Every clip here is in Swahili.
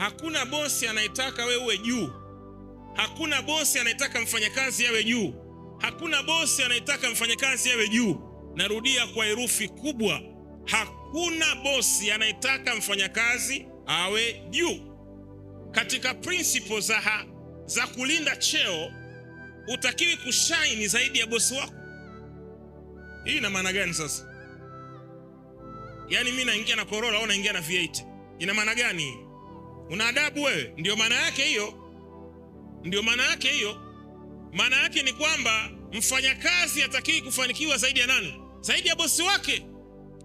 Hakuna bosi anayetaka wewe uwe juu. Hakuna bosi anayetaka mfanyakazi awe juu. Hakuna bosi anayetaka mfanyakazi awe juu. Narudia kwa herufi kubwa, hakuna bosi anayetaka mfanyakazi awe juu. Katika principle za kulinda cheo, utakiwi kushine zaidi ya bosi wako. Hii ina maana gani sasa? Yaani mimi naingia na Corolla au naingia na V8, ina maana gani? Una adabu wewe? Ndio maana yake hiyo, ndio maana yake hiyo. Maana yake ni kwamba mfanyakazi hatakiwi kufanikiwa zaidi ya nani? Zaidi ya bosi wake.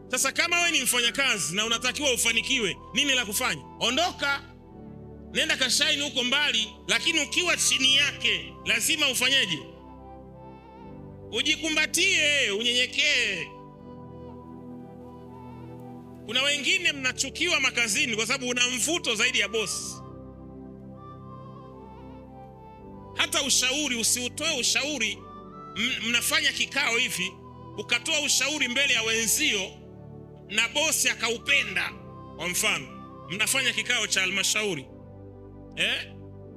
Sasa kama wewe ni mfanyakazi na unatakiwa ufanikiwe, nini la kufanya? Ondoka, nenda kashaini huko mbali, lakini ukiwa chini yake lazima ufanyeje? Ujikumbatie, unyenyekee. Kuna wengine mnachukiwa makazini kwa sababu una mvuto zaidi ya bosi. Hata ushauri usiutoe ushauri, mnafanya kikao hivi, ukatoa ushauri mbele ya wenzio na bosi akaupenda. Kwa mfano, mnafanya kikao cha halmashauri,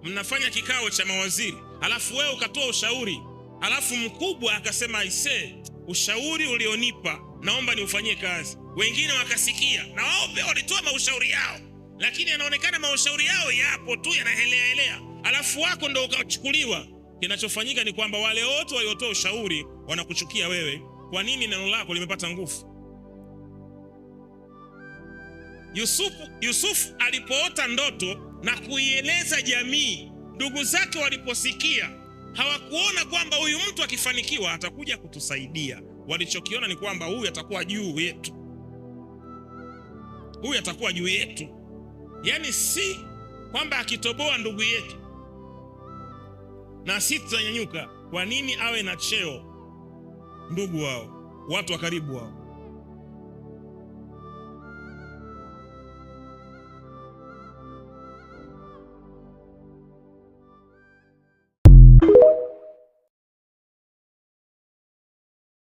mnafanya kikao cha mawaziri, alafu wewe ukatoa ushauri, alafu mkubwa akasema aisee, ushauri ulionipa naomba niufanyie kazi. Wengine wakasikia na wao pia walitoa maushauri yao, lakini yanaonekana maushauri yao yapo tu yanahelea helea, alafu wako ndo ukachukuliwa. Kinachofanyika ni kwamba wale wote waliotoa ushauri wanakuchukia wewe. Kwa nini neno lako limepata nguvu? Yusufu alipoota ndoto na kuieleza jamii, ndugu zake waliposikia hawakuona kwamba huyu mtu akifanikiwa atakuja kutusaidia. Walichokiona ni kwamba huyu atakuwa juu yetu, huyu atakuwa juu yetu. Yaani si kwamba akitoboa ndugu yetu na sisi tutanyanyuka. Kwa nini awe na cheo ndugu wao, watu wa karibu wao?